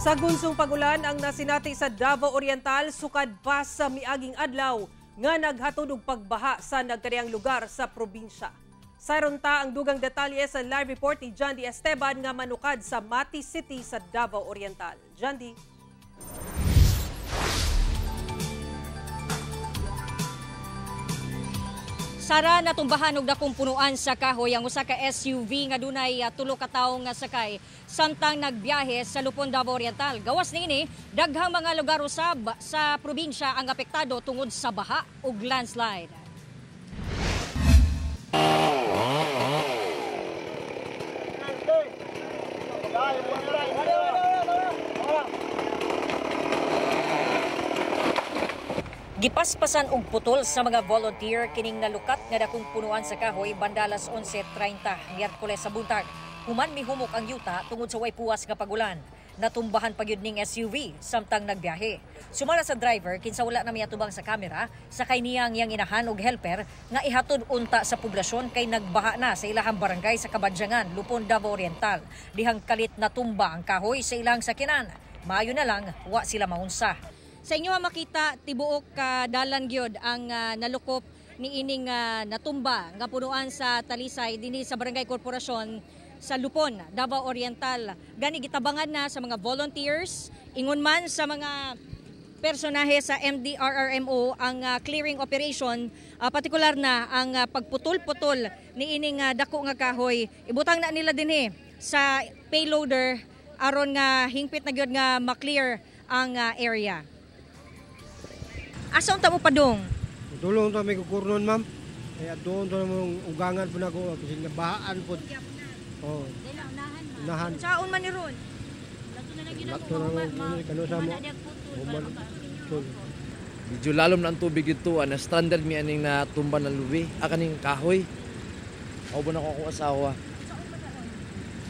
Sa gunsong pagulan ang nasinati sa Davao Oriental sukad pa sa miaging adlaw nga naghatod og pagbaha sa nagkariang lugar sa probinsya. Sayron ta ang dugang detalye sa live report ni Jandy Esteban nga manukad sa Mati City sa Davao Oriental. Jandy. Sara, natumbahan og dakong punuan sa kahoy ang usa ka SUV nga dunay tulo ka tawo nga sakay samtang nagbiyahe sa Lupon, Davao Oriental. Gawas niini, daghang mga lugar usab sa probinsya ang apektado tungod sa baha ug landslide. Gipaspasan og putol sa mga volunteer kining nalukat nga dakong punuan sa kahoy banda alas 11:30 Miyerkules sa buntag. Human mihumok ang yuta tungod sa way puwas nga pagulan. Natumbahan pa gyud ning SUV samtang nagbiyahe. Sumala sa driver kinsa wala na miyatubang sa kamera, sakay niya ang iyang inahan og helper nga ihatod unta sa poblasyon kay nagbaha na sa ilahang barangay sa Kabadyangan, Lupon, Davao Oriental. Dihang kalit natumba ang kahoy sa ilang sakinan. Maayo na lang wa sila maunsa. Sa inyo makita tibuok dalan gyud ang nalukop niining natumba nga punuan sa Talisay dinhi sa Barangay Korporasyon sa Lupon, Davao Oriental. Gani gitabangan na sa mga volunteers, ingon man sa mga personahe sa MDRRMO ang clearing operation, partikular na ang pagputol-putol niining dako nga kahoy. Ibutang na nila dinhi sa payloader aron nga hingpit na gyud nga ma-clear ang area. Asa unta mo padung? Tulong ta may kukurnon, ma'am. Kaya doon to mong ugangan po na ko kasi nabahaan po. Oh. Unahan. Saon man ni ron? Lato na lang kano sa mo. Medyo lalom na ang tubig dito, na stranded mi aning natumba ng lubi, kaning kahoy. Kauban ako akong asawa.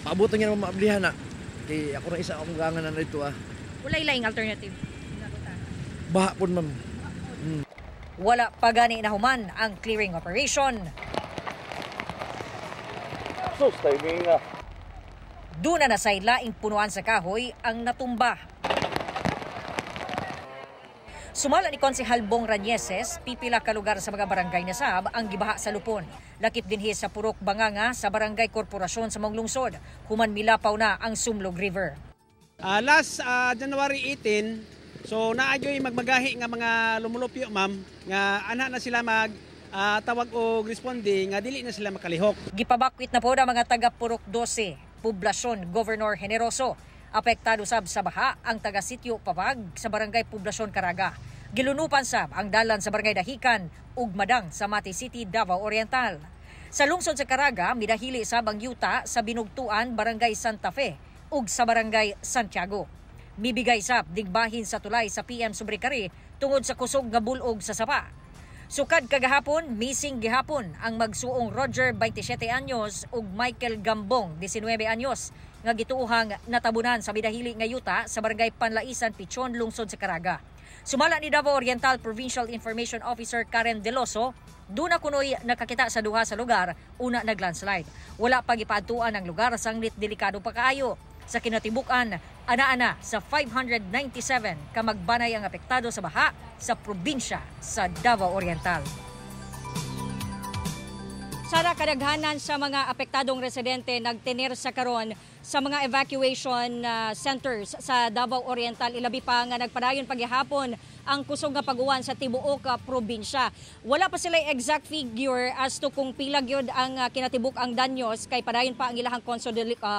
Paabutan niya naman maablihan na. Kay ako na isa akong ugangan na dito ah. Walay laing alternative. Baha po, ma'am. Wala pa gani nahuman ang clearing operation. Sus, timing nga. Duna na sa laing punuan sa kahoy ang natumba. Sumala ni Konsehal Bong Ranieses, pipila ka lugar sa mga barangay na sab ang gibaha sa Lupon. Lakip dinhi sa Purok Banganga sa Barangay Korporasyon sa Monglungsod. Human milapaw na ang Sumlog River. Last January 18, so naadyoy magmagahi nga mga lumulupyo, ma'am, nga ana na sila mag tawag og responde nga dili na sila makalihok. Gipabakwit na po ang mga taga Purok 12, Poblasyon Governor Generoso. Apektado sab sa baha ang taga Sitio Papag sa Barangay Poblasyon Caraga. Gilunupan sab ang dalan sa Barangay Dahican ug Madang sa Mati City, Davao Oriental. Sa lungsod sa Caraga, midahili sab ang yuta sa Binugtuan, Barangay Santa Fe ug sa Barangay Santiago. Mibigay sab digbahin sa tulay sa PM Subricari tungod sa kusog nga bulog sa sapa. Sukad kagahapon, missing gihapon ang magsuong Roger 27 anyos ug Michael Gambong 19 anyos nga gituohang natabunan sa midahili nga yuta sa Barangay Panlaisan, Pichon, lungsod sa Caraga. Sumala ni Davao Oriental Provincial Information Officer Karen Deloso, duna kunoy nakakita sa duha sa lugar una naglandslide. Wala pa gipaadtuan ang lugar sanglit delikado pa kaayo. Sa kinatibuk-an, ana-ana sa 597 ka magbanay ang apektado sa baha sa probinsya sa Davao Oriental. Sara, kadaghanan sa mga apektadong residente nagtinir sa karon sa mga evacuation centers sa Davao Oriental. Ilabi pa nga nagpadayon paghihapon ang kusog nga paguwan sa tibuok probinsya. Wala pa sila exact figure as to kung pila gyud ang kinatibuk ang danyos kay padayon pa ang ilahang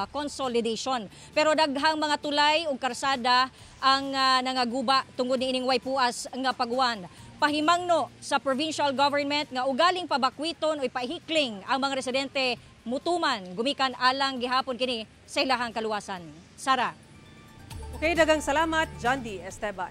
consolidation. Pero daghang mga tulay ug karsada ang nangaguba tungod niining way puas nga paguwan. Pahimangno sa provincial government nga ugaling pabakwiton o ipahikling ang mga residente mutuman gumikan alang gihapon kini sa ilahang kaluwasan. Sara. Okay, daghang salamat, Jandy Esteban.